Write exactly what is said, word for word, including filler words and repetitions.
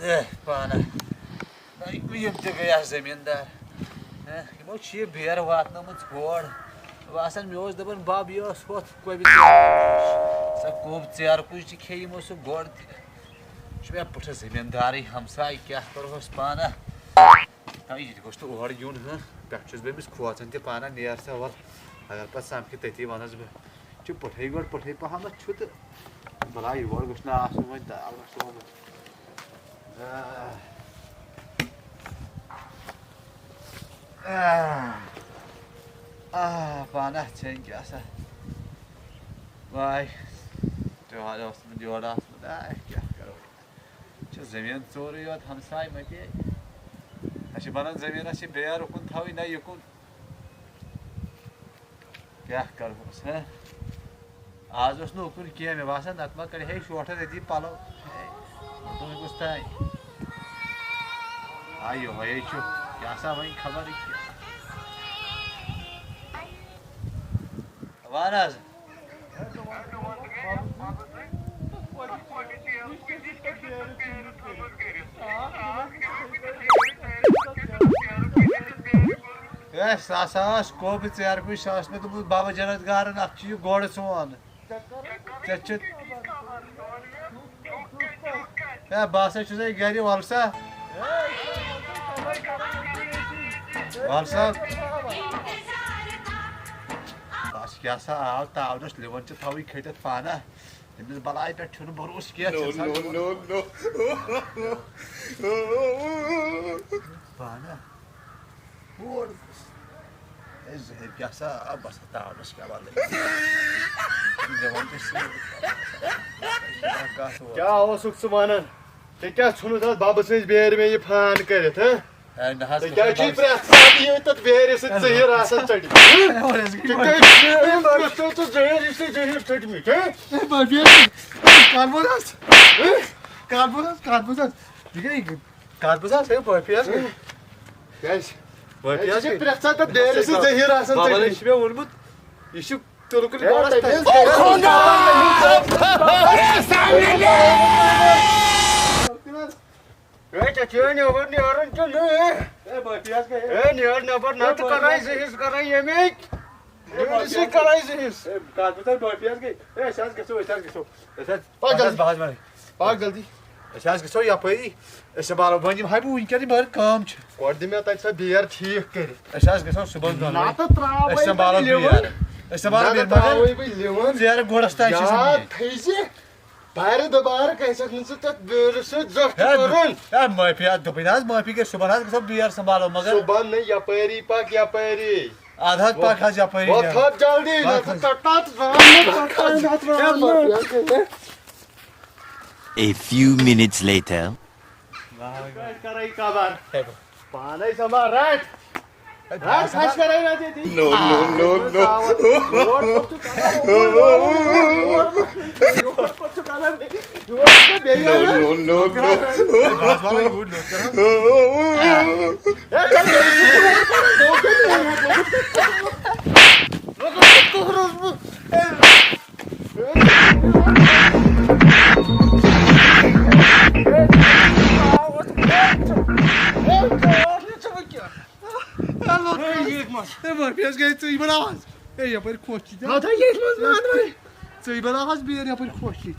A, پانہ۔ نہ، یِم تہِ گٔے اَسہِ زٔمیٖندار۔ ہہ، یِمو چھِ یہِ بیر واتنٲومٕژ گۄڈ۔ باسان، مےٚ اوس دَپان، بَب، یہِ ٲس ہُتھ کۄبہِ ژیرٕ۔ سۄ کۄب ژیرٕ کُج تہِ کھیٚیہِ یِمو سُہ گۄڈ تہِ۔ یہِ چھُ مےٚ پُٹھٕ زٔمیٖندارٕے ہمساے، کیٛاہ کَرٕہوس پانہ؟ نہ، یہِ تہِ گوٚژھ نہٕ اورٕ یُن، ہہ۔ پٮ۪ٹھٕ چھُس بہٕ أمِس کھوژان تہِ پانہ، نیر سا وَل۔ اگر پَتہٕ سَمکھِ تٔتی وَنَس بہٕ۔ چھُ پُٹھٕے گۄڈٕ، پُٹھٕے پَہمَتھ چھُ تہٕ بَلاے یور گوٚژھ نہٕ آسُن وۄنۍ، داو گژھِ وۄنۍ۔ آ، آ، آ، پانہ ژھیٚن کیٛاہ سا۔ واے، تیوہار اوس نہٕ یورٕ آسمُت، آے، کیٛاہ کَرو؟ چھِ زٔمیٖن ژورٕے یوت ہمساے مَتے۔ اَسہِ چھِ بَنان زٔمیٖنَس چھِ بیر اُکُن تھاوٕنۍ، نہ یِکُن۔ کیٛاہ کَرہوس، ہہ؟ آز اوس نہٕ اُکُن کینٛہہ، مےٚ باسان، نَتہٕ ما کَڑِ ہے شوٹھَس أتی پَلو۔ ہے، اُکُن کُس تام۔ آ، یِہوٚے چھُ۔ کیٛاہ سا وۄنۍ خبر یہِ کیٛاہ۔ وَن حظ۔ ہے، سُہ ہسا ٲس کوبہِ ژیرٕ کُج، سُہ ٲس مےٚ دوٚپمُت، بَبہٕ جنت گارَن، اَکھ چھُ یہِ گۄڈٕ سون۔ ژےٚ چھُ، ہے، بہٕ ہسا چھُسے گرِ، وَل سا۔ وَل سا۔ بَس کیٛاہ سا آو تاونَس، لِوَن چھِ تھاوٕنۍ کھٔٹِتھ پانہ۔ تٔمِس بَلاے پٮ۪ٹھ چھُنہٕ بروسہٕ کینٛہہ، No, تٔمِس no, آسہِ no, no۔ پانہ۔ اور۔ ہے، زہر کیٛاہ سا آو، بَس تاونَس کیٛاہ وَلہٕ۔ دِوان تہِ سۭتۍ۔ کَتھ وَتھ۔ کیٛاہ اوسُکھ ژٕ وَنان؟ ژےٚ کیٛاہ ژھُنُتھ اَتھ بَبہٕ سٕنٛزِ بیرِ مےٚ یہِ فان کٔرِتھ، ہہ؟ ہے، نہ حظ، ژےٚ کیٛاہ چھُے پرٛٮ۪تھ ساتہٕ یہِ تَتھ بیرِ سۭتۍ زٔہیٖر آسان ژٔٹِتھ؟ ہے، اور حظ گٔے ژےٚ کیٛاہ چھُے یہِ پرٛٮ۪تھ ساتہٕ زٔہیٖر، یہِ چھُے زٔہیٖر ژٔٹمٕتۍ، ہہ؟ ہے، بَبہٕ، کَر بوز حظ؟ ہہ؟ کَر بوز حظ؟ کَر بوز حظ؟ یہِ گٔے کَتھ بوز حظ، ہے، معٲفی حظ۔ کیٛازِ؟ معٲفی حظ۔ ژےٚ چھِ پرٛٮ۪تھ ساتہٕ تَتھ بیرِ سۭتۍ زٔہیٖر آسان بابا، ژےٚ یہِ چھُ مےٚ ووٚنمُت، یہِ چھُ تُلکُل ہے، گۄڈَس تَتہِ تَتہِ۔ حظ کَرِ۔ ہے، ژےٚ چھُے نٮ۪بر نیرُن کِنہٕ نہٕ؟ ہے، معٲفی حظ گٔے۔ ہے، نیر نٮ۪بر، نہ ہے، ژٕ معٲفی کَرَے حظ۔ زٔہیٖر، ژٕ کَرَے ییٚمِکۍ۔ ہے، معٲفی ییٚمِسٕے حظ۔ کَرَے زٔہیٖر۔ ہے، کَتھ بوز حظ، معٲفی حظ گٔے۔ ہے، أسۍ حظ گژھو، أسۍ حظ گژھو۔ أسۍ حظ پَکھ جلدی۔ بَس، بَس، بَس۔ پَکھ جلدی۔ أسۍ حظ گژھو یَپٲری، أسۍ سنٛبھالو وۄنۍ یِم ہاے بہٕ وٕنکٮ۪نٕے مگر کٲم چھِ۔ گۄڈٕ دِ مےٚ تَتہِ سۄ بیر ٹھیٖک کٔرِتھ۔ أسۍ حظ گژھو صُبحن دۄنوَے۔ نَتہٕ ترٛاوَے أسۍ سنٛبھالو بہٕ بیر۔ لِوَن۔ أسۍ سنٛبھالو نَتہٕ بیر مگر ترٛاوَے بہٕ لِوَن۔ ژیرٕ گۄڈَس تام چھِ سۄ یاد بیر۔ تھٲیزِ، بارِ دُبارٕ کٲنٛسہِ ہٮ۪کھ نہٕ ژٕ تَتھ بیرٕ سۭتۍ زانٛہہ تہِ ہے، کرُن۔ ہے، معٲفی حظ، دوٚپُے نہ حظ، معٲفی گٔے، صُبحن حظ گژھو بیر سنٛبھالو مگر۔ صُبحن نہٕ، یَپٲری پَکھ، یَپٲری۔ اَدٕ حظ پَکھ حظ یَپٲری وۄتھ کینٛہہ۔ حظ جلدی، پَکھ نَتہٕ حظ۔ ژَٹہٕ ناتھ زانٛہہ نہٕ ژَٹہٕ ناتھ زانٛہہ نہٕ۔ A few minutes later۔ کَرَے خبر۔ ہے، بہٕ۔ پانَے سَمبال، رَٹ۔ ہے، رَٹ، بہٕ ہَش کَرَے نہ ژےٚ تہِ۔ No, no, no, no۔ یور کوٚت چھُ کَران؟ یور کوٚت چھُ کَران؟ یور کوٚت چھُ کَران؟ No, no, no, no۔ ہے، بہٕ ہَش وَنان یوٗرۍ نوٚژ کَران۔ ہے، ژےٚ کیٛاہ چھُے؟ ہے، معٲفی حظ گٔے، ژٕے بَناو حظ۔ ہے، یَپٲرۍ خۄش چھِ ژےٚ۔ ژٕے بَناو حظ بیٚیہِ یَپٲرۍ خۄش چھِ۔